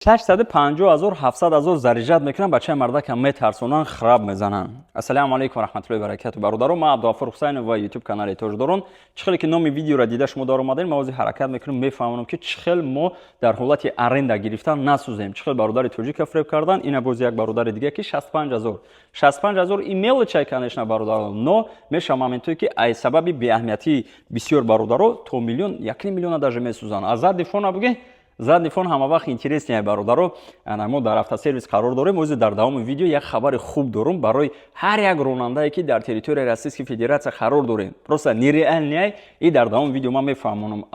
650 ҳазор, 700 ҳазор заряжать мекунанд, бачаи мардакам метарсонанд, храп мезананд. Ассалому алайкум рахматуллоҳи баракату, бародаро. Ман Абдуғафур Ҳусайнов ва Ютуб канали Тоҷдорон. Чӣ хеле ки номи видеоро дида шумо дар омадем, ма ҳозир ҳаракат мекунем, мефаҳмонам, ки чӣ хел мо дар ҳолати аренда гирифтан насӯзем, чӣ хел бародари тоҷика фиреб кардан. Ина боз як бародари дига, ки 65 ҳазор, 65 ҳазор и мелочь, конечно, бародаро, но мешава моментое, ки ай сабаби беаҳамиятии бисёр бародаро то миллион, 1,5 миллиона даже месӯзанд. Аз задний фона буге, задний фон ҳама вақт интересный, бародаро. Мо дар автосервис қарор дорем. Ози дар давоми видео як хабари хуб дорум барои ҳар як ронандае, ки дар территорияи Российской Федерация қарор дорем. Просто нереальный. И дар давоми видео ман мефаҳмонам.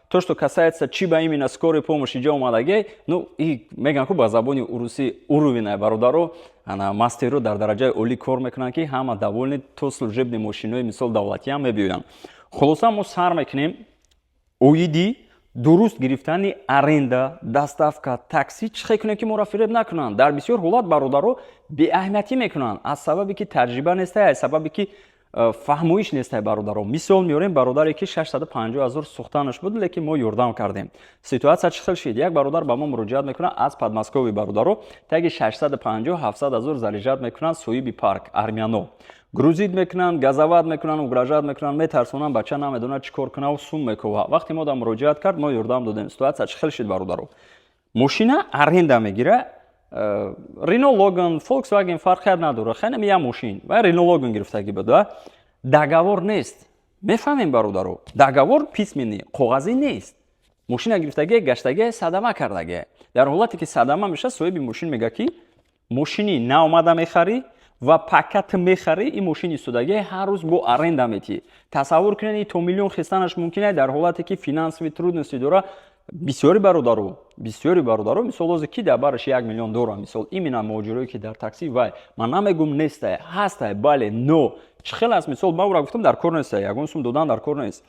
То, что касается, чи ба именно скорой помощь иҷо омадагӣ, ну и мегӯям, ку ба забони урусӣ уровень, бародаро. Ана мастеро дар дараҷаи олӣ кор мекунанд, ки ҳама довольны, то служебный мошинои, мисол, давлатиам мебиёянд. Хулоса, мо сар мекунем оиди дуруст гирифтани аренда, доставка, такси. Чӣ хел кунем, ки моро фиреб накунанд? Дар бисёр ҳолат бародаро беаҳамиятӣ мекунанд, аз сабабе ки таҷриба нестай, аз сабабе ки фаҳмоиш нестай, бародаро. Мисол меорем: бародаре, ки 650 ҳазор сӯхтанаш буд, лекин мо ёрдам кардем. Ситуация чӣ хел шид? Як бародар ба мо муроҷиат мекунад аз Подмосковье, бародаро. Таги 650, 700 ҳазор заряжать мекунанд. Соҳиби парк армяно грузить мекунанд, газовать мекунанд, угрожать мекунанд, метарсонанд. Бача намедонад, чӣ кор кунаву сум мекова. Вақте мо да муроҷиат кард, мо ёрдам додем. Ситуация чӣ хел шид, бародаро? Мошина аренда мегира, Рено Логан, Фольксваген, фарқият надорад, хеле як мошин ва Рено Логан гирифтагӣ буд. Договор нест, мефаҳмем, бародаро? Договор письменный, коғазӣ нест. Мошина гирифтагӣ, гаштагӣ, садама кардагӣ. Дар ҳолате ки садама мешавад, соҳиби мошин мегӯяд, ки мошини наомада мехарӣ ва пакат мехарӣ, ин мошини истодагӣ ҳар рӯз бо аренда метиҳӣ. Тасаввур кунед, то миллион хистанаш мумкин аст, дар ҳолате ки финансовый трудности дора бисёри бародаро. Бисёри бародаро, мисол, ҳозир ки дар бараш 1 миллион дора? Мисол, именно муҳоҷирое, ки дар такси. Вай ман намегум нестай, ҳастай, бале, но чӣ хел аст? Мисол, ман ӯра гуфтам, дар кор нестай, ягон сум додан дар кор нест.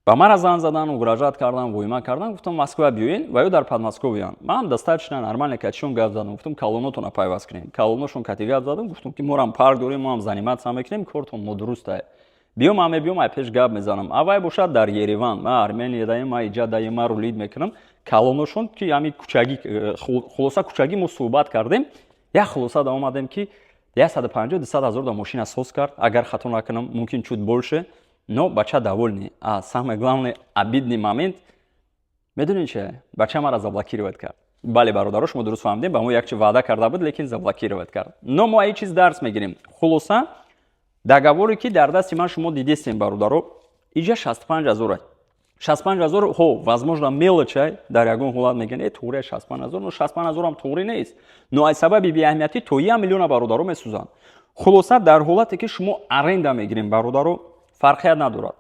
Ба мара зан задан, угрожать кардан, войма кардан. Гуфтам, Москва биёен, ва ё дар Подмосковьян. Ман достаточно нормально катишон гап задам. Гуфтам, колонотона пайваст кунем. Колоношон кати гап задам. Гуфтам, ки морам парк дорем, моам заниматься мекунем, кортон нодурустае. Биё, ман мебиём, ай пеш гап мезанам. Аввай бошад дар Ереван, ман Армения даем, ман иҷа даем, ман рулить мекунам. Калоношон ки ҳами кучагӣ, хулоса, кучагӣ мо суҳбат кардем. Як хулоса да омадем, ки 150, 200 ҳазор да мошина соз кард, агар хато накунам, мумкин чуть больше, но бача довольный. А самое главное, обидный момент медонед чи? Бача мара заблокировать кард. Бале, бародаро, шумо дуруст фаҳмидем. Ба мо якчи ваъда карда буд, лекин заблокировать кард. Но мо аи чиз дарс мегирем. Хулоса, договоре, ки дар дасти ман шумо дидестем, бародаро, иҷа 65 ҳазор. 65 ҳазор, ҳо, возможно, мелочь, дар ягон ҳолат мегӯянд, э, туғри 65 ҳазор, но 65 ҳазорам туғри нест, но аз сабаби беаҳамиятӣ то 1 миллиона бародаро месӯзанд. Хулоса, дар ҳолате ки шумо аренда мегирем, бародаро, фарқият надорад,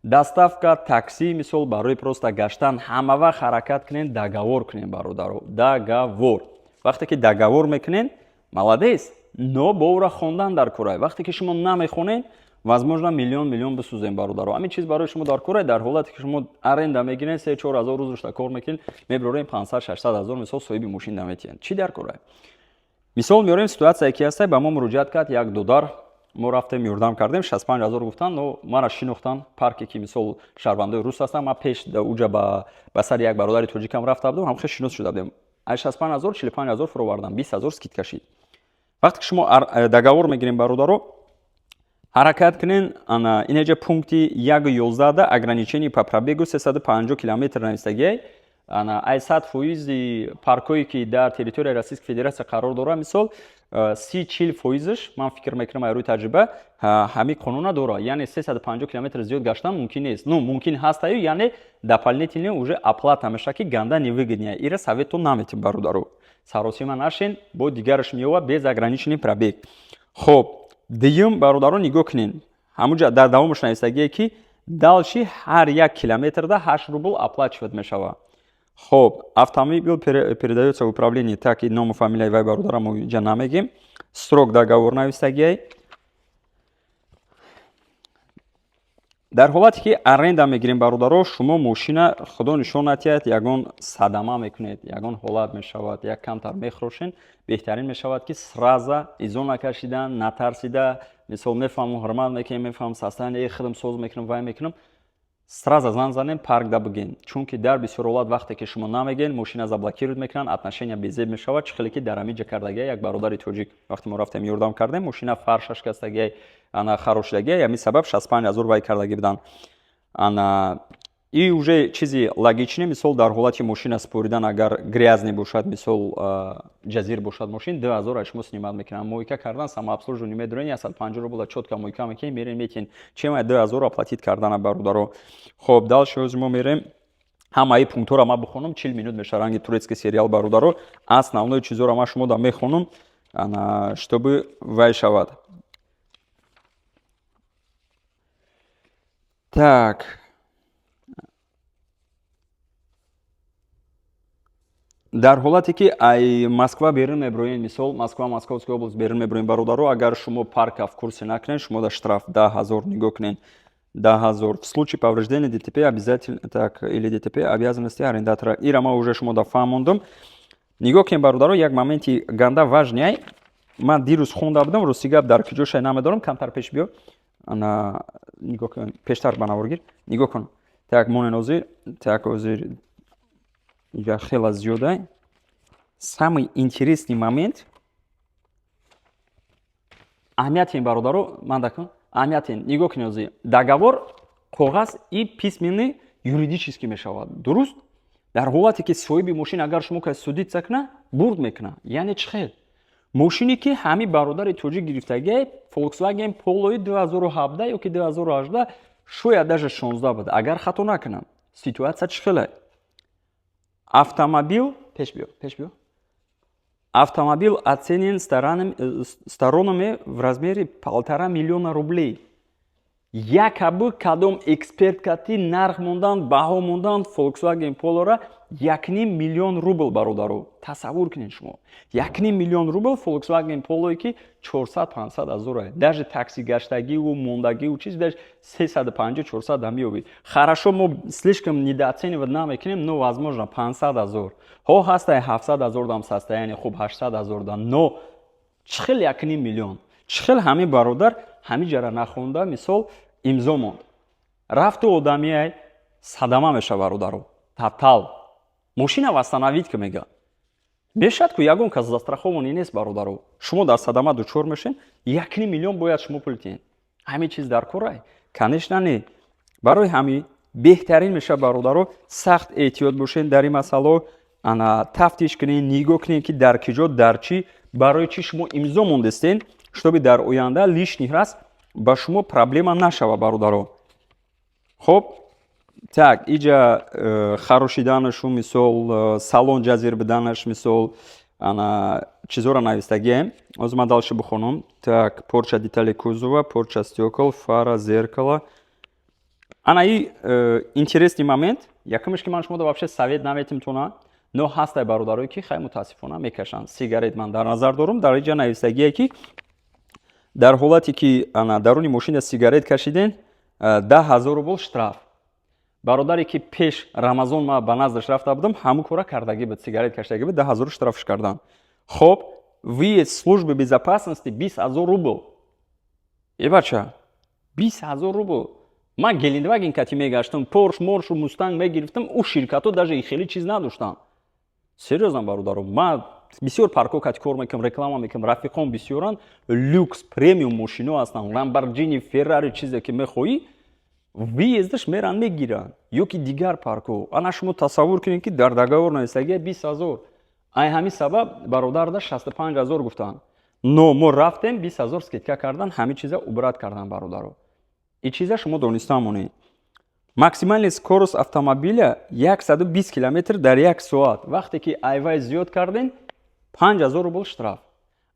доставка, такси, мисол, барои просто гаштан, ҳама вақт ҳаракат кунен договор кунем, бародаро. Договор, вақте ки договор мекунен, молодец, но бо ӯра хондан дар кора. Вақте ки шумо намехонед, возможно, миллион миллион бисӯзем, бародаро. Ҳамин чиз барои шумо дар кора. Дар ҳолате ки шумо аренда мегиред, 3-4 ҳазор рӯзушта кор мекунед, мебирорем 500, 600 ҳазор, мисол, соҳиби мошин наметиҳанд. Чӣ дар кора? Мисол меорем, ситуация ки ҳастай: ба мо муроҷиат кард як додар, мо рафтем, ёрдам кардем. 65 ҳазор гуфтанд, но мара шинохтанд, парке ки, мисол, шаҳрвандои рус ҳастанд. Ман пеш уҷа ба сари як бародари тоҷикам рафта будам, ҳамхел шинос шуда будем. Аз 65 ҳазор 45 ҳазор фуровардам, 20 ҳазор скидка шид. Вақте ки шумо договор мегирем, бародаро, ҳаракат кунен. Ана инеҷа пункти 1.11-да ограничение по пробегу 350 километр навистагиай. Ана ай 100 фоизи паркҳое, ки дар территорияи Российской Федерация қарор дорад, мисол, 30, 40 фоизаш, ман фикр мекунам, ай рӯи таҷриба, ҳамин қонуна дорад, яъне 350 километр зиёд гаштан мумкин нест. Ну, мумкин ҳастаю, яъне дополнительно уже оплата мешавад, ки ганда невыгодный. Ира советон наметим, бародаро, саросима нашен. Бо дигараш меёвад, без ограниченный пробег. Хоб, дуюм, бародаро, нигоҳ кунед, ҳамуҷа дар давомаш нависагие, ки дальше ҳар як километрда 8 рубл оплачивать мешавад. Хоб, автомобил передается в управление, так и ному, фамилияи вай бародарам мо инҷа намегем. Срок договор нависагиай. Дар ҳолате ки аренда мегирем, бародаро, шумо мошина, худо нишон натиҳад, ягон садама мекунед, ягон ҳолат мешавад, як камтар мехӯрошен, беҳтарин мешавад, ки сразу изо накашидан, натарсида. Мисол, мефаҳмам, ҳурмат мекунем, мефаҳмам, состояние худам соз мекунам, вай мекунам. Сразу занг занем, парк да бигин, чунки дар бисёр ҳолат вақте ки шумо намегӯен, мошина заблокировать мекунанд, отношения безеб мешавад. Чӣ хеле ки дар ҳамин ҷа кардагия як бародари тоҷик, вақте мо рафтем, ёрдам кардем, мошина фарша шикастагия, ана харошидагия, ҳамин сабаб 65 000 вай кардагӣ буданд. Ана и уже чизи логичный. Мисол, дар ҳолати мошина споридан, агар грязный бошад, мисол, ҷазир бошад мошин, 2000 шумо снимать мекунанд. Мойка кардан, самообслуживание медорен, 150 рубла, чётко мойка мекунем, мерем, метин чема 2000 оплатить кардана, бародаро. Хоб, дальше ҳозир мо мерем, ҳамаи пунктҳоро ман бихонам, 40 минут меша, ранги турецкий сериал, бародаро. Основной чизҳоро ман шумо да мехонам, чтобы вай шавад. Так, дар ҳолате ки ай Москва берун меброен, мисол, Москва, Московская область берун меброен, бародаро, агар шумо парка в курсе накунед, шумо да штраф 10 000. Нигоҳ кунед, 10 000. В случае повреждения ДТП обязательно так или ДТП обязанности арендатора. Ира ма уже шумо да фаҳмондум. Нигоҳ кунед, бародаро, як моменти ганда важный ман дирӯз хонда будам, рости гап, дар куҷошай намедорам. Камтар пеш биё, ана нигоҳ кун, пештар ба навор гир, нигоҳ кун. Так, монен ҳозир, так, ҳозир ига хела зиёда. Самый интересный момент, аҳамиятин, бародаро, ман кун, аҳамиятин, нигоҳ кунед. Ҳозир договор, коғаз и письменный юридически мешавад, дуруст? Дар ҳолате ки соҳиби мошин агар шумо ка судиться куна, бурд мекуна. Яъне чӣ хел? Мошине ки ҳами бародари тоҷик гирифтагиай, Volkswagen Polo 2017 ё ки 2018, шояд даже 16 буд, агар хато накунам. Ситуация чӣ хеле? Автомобил, пеш биё, пеш биё. Автомобил оценен сторонами в размере 1,5 миллиона рублей. Якобы кадом эксперт кати нарх мондан, баҳо мондан Volkswagen Polора 1,5 миллион рубл. Бародаро, тасаввур кунед шумо, 1,5 миллион рубл Volkswagen Polo, ки 400-500 ҳазора, даже такси гаштагиву мондагиву чиз, даже 350-400 да меёбӣ. Хорошо, мо слишком недооценивать намекунем, но возможно 500 ҳазор ҳо ҳастай, 700 ҳазор дам состояние хуб, 800 ҳазор да. Но чӣ хел 1,5 миллион? Чӣ хел ҳамин бародар ҳамин ҷара нахонда, мисол, имзо монд, рафту одамиай садама меша, бародаро, татал мошина восстановить ки мега мешад ку, ягон кас застрахованный нест, бародаро. Шумо дар садама дучор мешен, 1,5 миллион бояд шумо пул тиҳед. Ҳамин чиз дар корай? Конечно, не. Барои ҳамин беҳтарин меша, бародаро, сахт эҳтиёт бошед дар ин масъало. Ана тафтиш кунед, нигоҳ кунед, ки дар киҷо, дар чӣ, барои чӣ шумо имзо мондестен, чтобы дар оянда лишний раз ба шумо проблема нашава, бародаро. Хоб, так, иҷа харошиданашу, мисол, салон ҷазир биданаш, мисол, ана чизоро навистагием. Ҳозир ман дальше бихонам. Так, порча детали кузова, порча стёкол, фара, зеркала. Ана и интересный момент. Якумеш ки ман шумо вообще совет наметим тона, но ҳастай бародарое ки хай, мутаассифона, мекашанд сигарет. Ман дар назар дорам, дар иҷа навистагие, ки дар ҳолате ки ана даруни мошина сигарет кашиден, 10 000 рубл штраф. Бародаре ки пеш Рамазон ма ба наздаш рафта будам, ҳамун кора кардагӣ буд, сигарет кашидагӣ буд, 10 000 штрафш кардан. Хоб, выезд службы безопасности 20 000 рубл. Е бача, 20 000 рубл. Ман Гелендваген кати мегаштам, Порш, Моршу, Мустанг мегирифтам, ӯ ширкатҳо даже хеле чиз надоштанд. Серьёзно, бародаро, ман бисёр паркҳо кати кор мекунам, реклама мекунам, рафиқон бисёранд, люкс, премиум мошино ҳастанд, Ламборджини, Феррари, чизе ки мехоҳӣ, выездаш меран, мегиранд, ё ки дигар паркҳо. Ана шумо тасаввур кунед, ки дар договор нависагия 20 000. Ай ҳамин сабаб бародарда 65 000 гуфтанд, но мо рафтем, 20 000 скидка кардан, ҳамин чиза убрать кардан. Бародаро, и чиза шумо дониста монед. Максимальный скорость автомобиля 120 километр дар як соат. Вақте ки айвай зиёд карден, 5000 рубл штраф.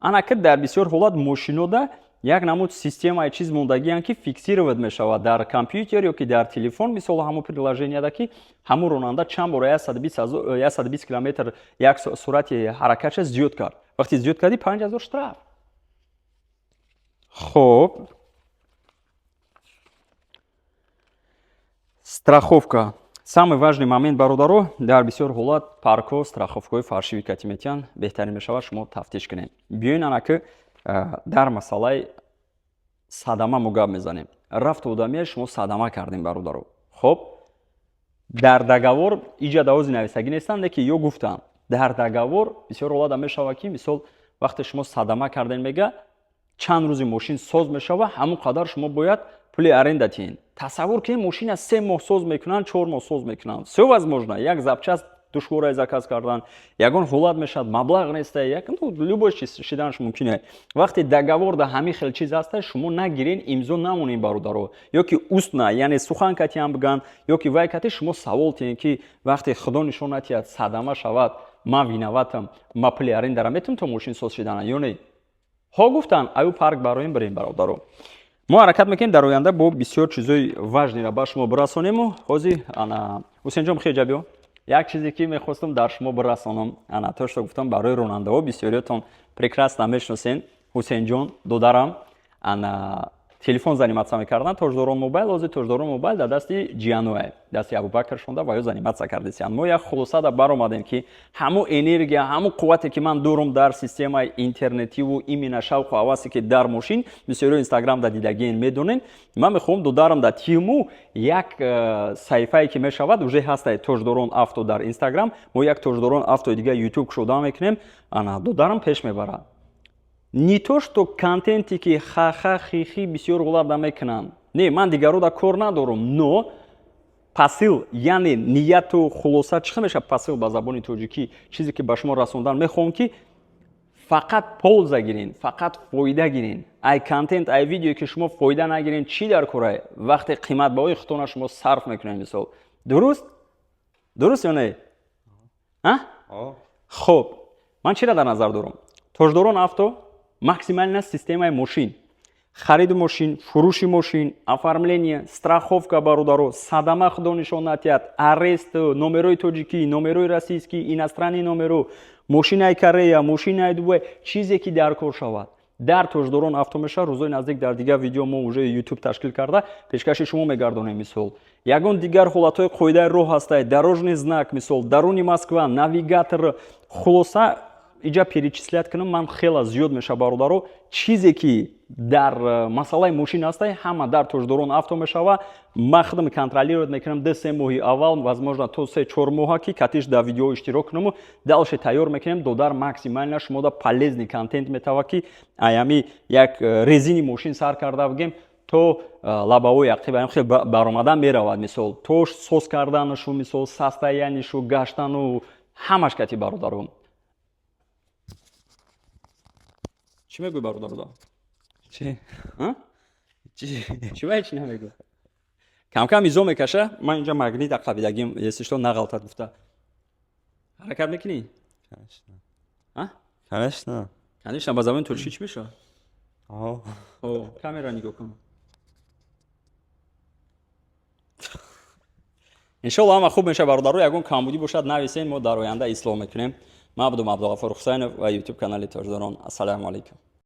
Ана ки дар бисёр ҳолат мошинода як намуд системаи чиз мондагианд, ки фиксировать мешавад дар компютер ё ки дар телефон, мисол, ҳамон приложенияда, ки ҳамун ронанда чанд бора 120 километр як суръати ҳаракатша зиёд кард. Вақте зиёд кардӣ, 5000 штраф. Хоб, страховка, самый важный момент, бародаро. Дар бисёр ҳолат паркҳо страховкаҳои фальшивый кати метиҳанд. Беҳтарин мешавад шумо тафтиш кунед. Биёин, ана ки дар масъалаи садама мо гап мезанем. Рафту одамия шумо садама кардем, бародаро. Хоб, дар договор иҷа давози нависагӣ нестанд, леки ё гуфтам, дар договор бисёр ҳолата мешавад, ки мисол вақте шумо садама кардем, мега, чанд рӯзи мошин соз мешава, ҳамон қадар шумо бояд пули аренда тиҳед. Тасаввур кунед, мошина 3 моҳ соз мекунанд, 4 моҳ соз мекунанд. Все возможно, як запчасть душворае заказ кардан, ягон ҳолат мешавад, маблағ неста, як, ну, любой чиз шиданаш мумкин е. Вақте договор да ҳамин хел чиз ҳаста, шумо нагирен, имзо намонед, бародаро. Ё ки устно, яъне сухан катиам биган, ё ки вай кати шумо савол тиҳед, ки вақте, худо нишон натиҳад, садама шавад, ман виноватам, ма пули арендара метавонам то мошин соз шидана ё не? Ҳо, гуфтан, аю парк бароем бирем. Бародаро, мо ҳаракат мекунем дар оянда бо бисёр чизои важный ра ба шумо бирасонему. Ҳозир, ана, Ҳусенҷон, хеҷа биё. Як чизе ки мехостам дар шумо бирасонам, ана, то что гуфтам, барои ронандаҳо, бисёриётон прекрасно мешиносен Ҳусенҷон додарам. Ана, телефон заниматься мекардан Тоҷдорон Мобайл. Ҳозир Тоҷдорон Мобайл дар дасти ҷиянуе, дасти Абубакр шонда ва ё заниматься кардесиян. Мо як хулосада баромадем, ки ҳамун энергия, ҳамун қуввате, ки ман дорум дар системаи интернетиву именно шавқу ҳавасе, ки дар мошин, бисёриё Инстаграм да дидагиен, медонен. Ман мехоҳам додарам да тиму як саҳифае, ки мешавад, уже ҳастае Тоҷдорон Авто дар Инстаграм, мо як Тоҷдорон Автои дига Ютуб кушода мекунем. Ана, додарам пеш мебарад. Не то что контенте, ки ха-ха, хихи бисёр ғулат мекунанд, не, ман дигаро да кор надорам, но посыл, яъне нияту хулоса, чӣ хел мешавад посыл ба забони тоҷикӣ, чизе ки ба шумо расондан мехоҳам, ки фақат польза гирен, фақат фоида гирен. Ай контент, ай видеое, ки шумо фоида нагирен, чӣ дар корае, вақте қиматбаҳои худтона шумо сарф мекунед, мисол? Дуруст, дуруст ё не? Хуб, ман чиро дар назар дорам? Тоҷдорон Авто максимально системаи мошин, хариди мошин, фурӯши мошин, оформление, страховка, бародаро, садама, худо нишон натиҳад, арест, номерои тоҷикӣ, номерои российский, иностранный номеро, мошинаи Корея, мошинаи Дубай, чизе ки дар кор шавад, дар Тоҷдорон Авто мешавад. Рӯзои наздик дар дигар видео мо уже Ютуб ташкил карда пешкаши шумо мегардонем. Мисол, ягон дигар ҳолатҳои қоидаи роҳ ҳастай, дорожный знак, мисол, даруни Москва, навигатор, хулоса, иҷа перечислять кунам ман хела зиёд мешавад, бародаро. Чизе ки дар масъалаи мошин ҳастай, ҳама дар Тоҷдорон Авто мешава. Ман худам контролировать мекунам 2-3 моҳи аввал, возможно, то 3-4 моҳа, ки катиш дар видео иштирок кунаму дальше тайёр мекунем. Додар максимально шумо да полезный контент метава, ки аями як резини мошин сар карда бигем то лабаҳои ақиба хел баромадан меравад, мисол, то соз карданашу, мисол, состояние шу, гаштану ҳамаш кати. Бародаро, чӣ мегӯй, бародаро? Чӣ? Чӣ? Чӣ ва ҳеч намегӯ? Камкам изо мекаша. Ман инҷа магнит ақабидагим, если что, нағалтад гуфта. Ҳаракат мекунӣ? Конечно. А? Конечно. Конечно ба забони тоҷикӣ чӣ мешавад? О. О, камера нигоҳ кун. Иншолло, ҳама хуб мешавад, бародаро. Ягон камбудӣ бошад, нависен, мо дар оянда ислоҳ мекунем. Ман будум Абдуғафур Ҳусайнов ва Ютуб канали Тоҷдорон. Ассалому алайкум.